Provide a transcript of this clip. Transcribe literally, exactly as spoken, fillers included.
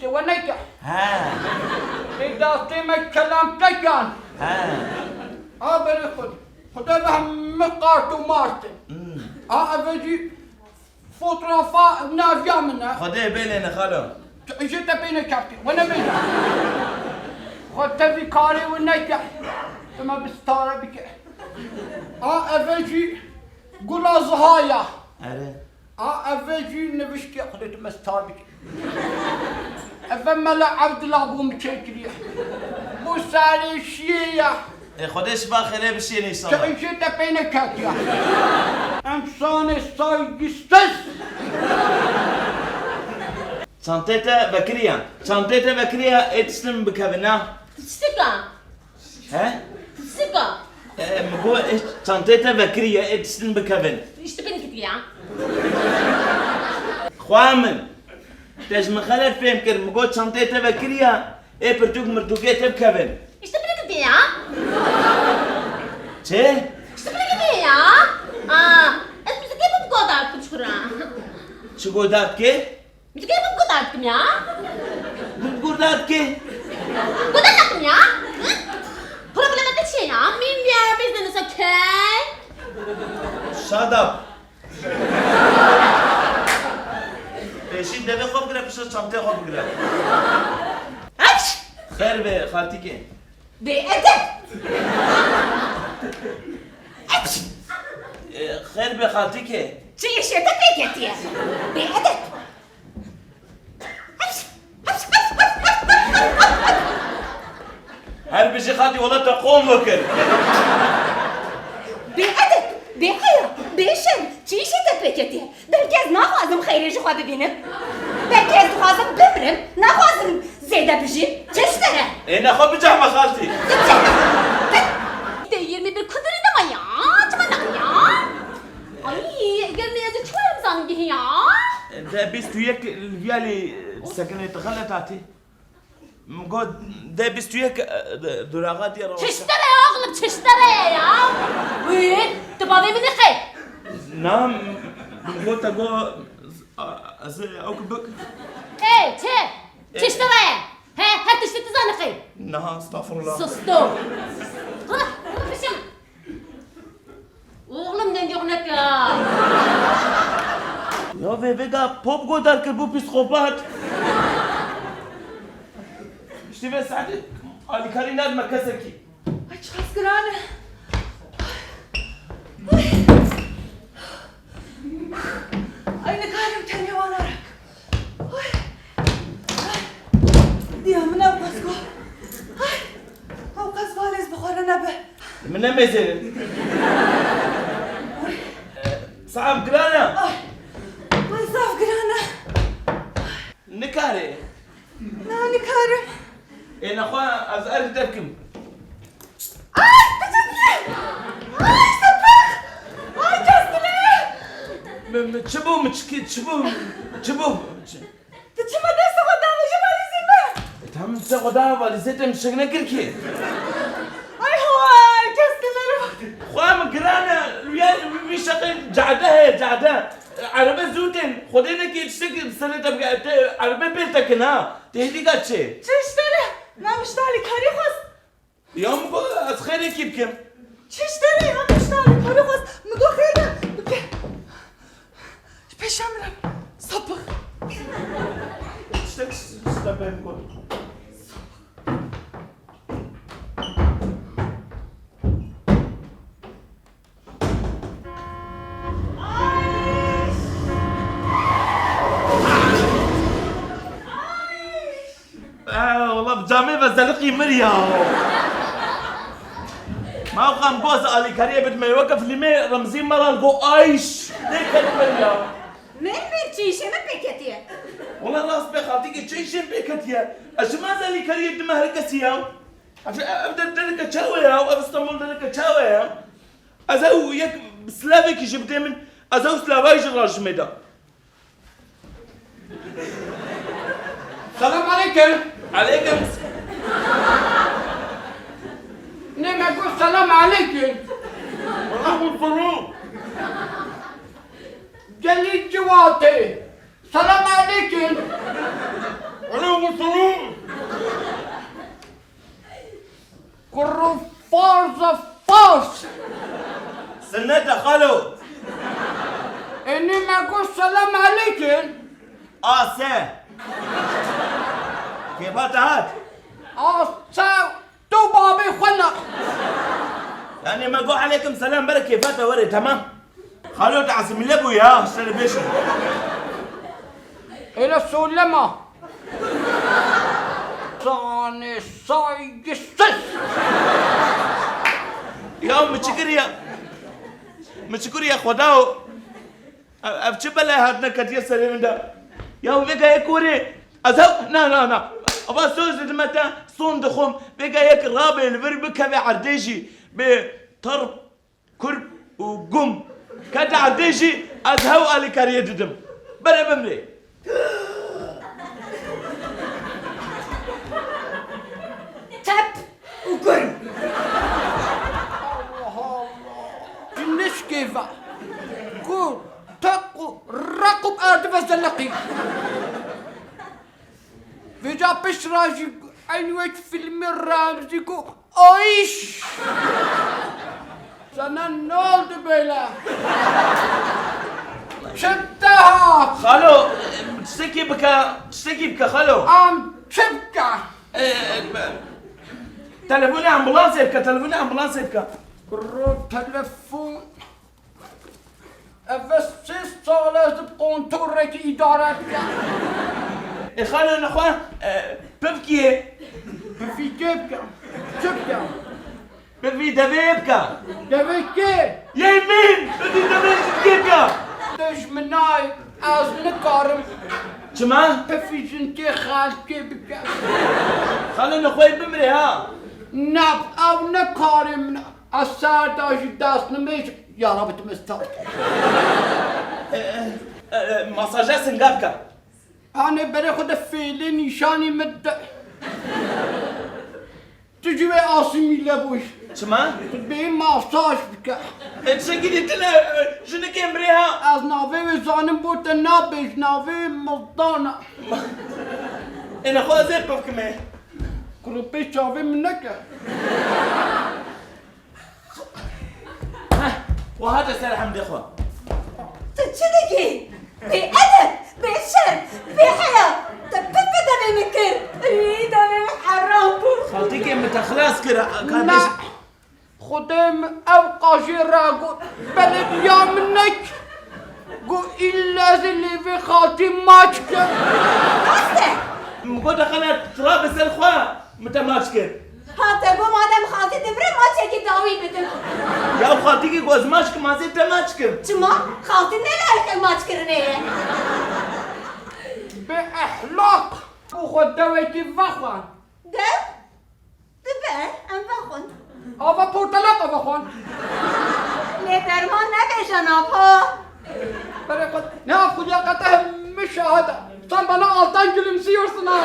Te we neke. He. Ê dastê me kelam tekan. He. A berê xwe. Xuda ve hemî qart û mart in. Hmm. A eve jî fotoğrafa naviya min e. Xwedê bêlêne xalo. Tu îşê te pê nekeftiye. We nebêje. Xwe tevî karê we neke. Tu me bi stare bike. A eve jî gula ziha ya. Erê. A, ev jî niviştiye, Xwedê tu me star bike. Ev Mela Evdila bû min çêkiriye. Bû serê şiyê ye. Ê, Xwedê şifa xêrê bişiyê înşallah. Te îşê te pê neketiye. Însanê saygısız. Çantê te vekiriye. Çantê te vekiriye, ê tiştin bikevin, na? Tiştika? He? Sika. E, min got, e, çantê te vekiriye, ê tiştin bikevin. Îşte beni gitti ya. Xwa min. Te ji min xelet fêm kir. Min got, çantê te vekiriye, ê pirtûk mirtûkê te bikevin. İşte beni gitti ya. Çi? İşte beni gitti ya. Aa, ez müzik yapıp godardım şura. Çi godar dikê? Ji kê min guda dikim ya? Guda dikê? Guda dikim ya? Hı? Problema te çi ya? Min ya business, okay? Shut up. Pêşî devê xwe bigire, piştre çanteyê xwe bigire. Aç! Xêr be, xaltîkê. Bêedeb! Aç! E, xêr be, xaltîkê. Çi îşê te pê ketiye? Bêedeb! Her bijî xatî wela te qom vekir. Bêedeb, bêheya, bêşerm, çi îşê te pêketiye? Belkî ez naxwazim xeyrê ji xwe bibînim. Belkî ez dixwazim bimirim, naxwazim zêde bijîm. Çi ji te re? Ê nexwe bicehme xaltî. Te yirmi bir kudirî dema ya, çima ne ya? Ay, gel ne yazı çuvarım zanım gihi ya. De bîst û yek li viyalî sekinê te xelet hatî. Min got, de bîst û yek, e, duraxa diye rawa. Çiştere ya oğlum, çiştere ya. Uy, tu bavê min xey. Na, min got, te got, a, ez ew ki bik. Ê, çi? Ê. Çiştere. He, her tiştî tu zanî xey. Na, estağfurullah. Sustu. Hıh, hıh, bişim. Oğlum, ne diyor ne ya? Ya vê vêga pop godar kir bû psîkopat. Îşte vê saetê alîkarî nade me kesekî. Ay, çiqas giran e. Ay. Ay, nikarim tenê wana rak. Ay. Ay. Diya min ew qas got. Ay. Ew qas valêz bi xwe re nebe. Min nemêzêrin. Ay. Saet giran e. Ay. Ay, zaf giran e. Nikare. Na, nikarim. Ê nexwe ez erk derkim. Ay, tu çi dikî? Ay, sepik! Ay, kestine! Mi, mi, çi bû, mi çi, çi bû, çi bû? Çi? Tu çima destê xwe dawî ji valîzê me? E, tamam, destê xwe da valîzê te, min şik nekir ki. Ay, hay, kestine! Xwe min giran e, wî, wî şeqê cade heye, cade. Erebe zû tên, Xwedê nekê tiştekî bi serê te bike, te erebe pêl te kin ha. Tehlîka çê? Çi ji te re? Na min ji te alîkarî xwest. Ya min got ez xêrekî bikim. Çi ji te re ya? Min ji te alîkarî xwest. Min got xêr e, bike. Ji pêşa min re. Sapik. Tiştek ji te pê min got. Ee, wala bi camê ve zeliqî mir ya. Ma xwe em got ez alîkariyê bidime weke filmê Remzî Meral got ayş. Dê ket mir ya. Mêr mêr çi îşê me pê ketiye? Wala rast bê xaltîkê çi îşê pê ketiye? Ez çima ez alîkariyê dime her kesî ya? Ev, ev der-, dereke çawa ya? Ev Stenbol dereke çawa ya? Ez ew yek silavekî jî bidê min, ez ew silavayî ji rajimê da. Selam aleykum. Aleykum. Ne me got selam aleykum. Aleykum selam. Gelî ciwatê. Selam aleykum. Alo, alo. Kurro farz e, farz. Sinnet e xalo. Enê me got selam aleykum. A se. Kêfa te hat? A se. Tu babê xwe ne. Yani me got aleykum selam, bere kêfa te were, tamam. Xalo, te asimile bû ya, şerê bêşin. Öyle söyleme. Sani saygısız. Ya mi çi kiriye? Mi çi kiriye Xweda o? Ev, ev çi belay hatine ketiye serê min de? Ya vêga yek were. Ez hew, na, na, na. Ava söz didime te, son dixwim. Vêga yek rabê li vir bikeve erdê jî. Bê tirp, kurp û gum. Kete erdê jî ez hew alîkariyê didim. Bere bimrê. Tep û kurm. Allah Allah. Ji nişkê ve. Ku teq û req û erdî ve zeleqî. Vêca pişt re jî eynî wek fîlmê Remzî ku ayş. Sana ne oldu böyle? Çi te hat? Xalo, tiştekî bike, tiştekî bike xalo. Em çi bike? E, e, telefonê ambulansê bike, telefonê ambulansê bike. Kuro telefon. Ev sê sal ez bi kontorekî îdare dikim. E, xalo nexwe, e, pivkiyê. Pivkiyê bikim. Çi bikim? Pivî devê bike. Devê kê? Yê min! Pivî devê jinkê bike. Dijminay, ez nikarim. Çima? Pivî jinkê xelkê bike. Xalo nexwe bimrê ha. Ne, ev ne karê min e. Ez ser de jî destnimêj, ya Rabbi, tu min start. E, e, e, e, masaja singa bike. Anê berê xwe de fêlê nîşanî min de. Tu jî wê asîmîle bûyî. Çima? Tu bêyî masaj bike. E, tiştekî dîtin e, e, jinikê mirê ha. Ez navê wê zanim bo te nabêj, navê wê Mildana. Ê nexwe ez ê bivkimê. Kurê pê çavê min neke. Heh, we hate ser hemdê xwe. Tu çi dikî? Bêedeb, bêşerm, bêheya. Te pir bi devê min kir. Î, devê min heram bû. Xaltîkê min te xilas kir, a, Na, kardeş. Xwedê min ew qajê ragot. Belediya min nek. Got, îlle ez ê lêvê xaltî maç kim. Rast e. Min got, xelet, tira bi ser xwe, min te maç kir. Ha, te got madem xaltî dimire, maçekî dawî bidim. Ya xaltîkî ku ez maç kim, ez ê te maç kim. Çima? Xaltî ne layiqê maçkirinê ye. Bê ehlaq. Û xwe dewekî vexwe. Dew? Dibe, em vexwin. Ava portelaka vexwin. Lê derman nebêje nava. Berê xwe, ne xwediyaka te hemî şahid e. Sen bana alttan gülümsüyorsun ha.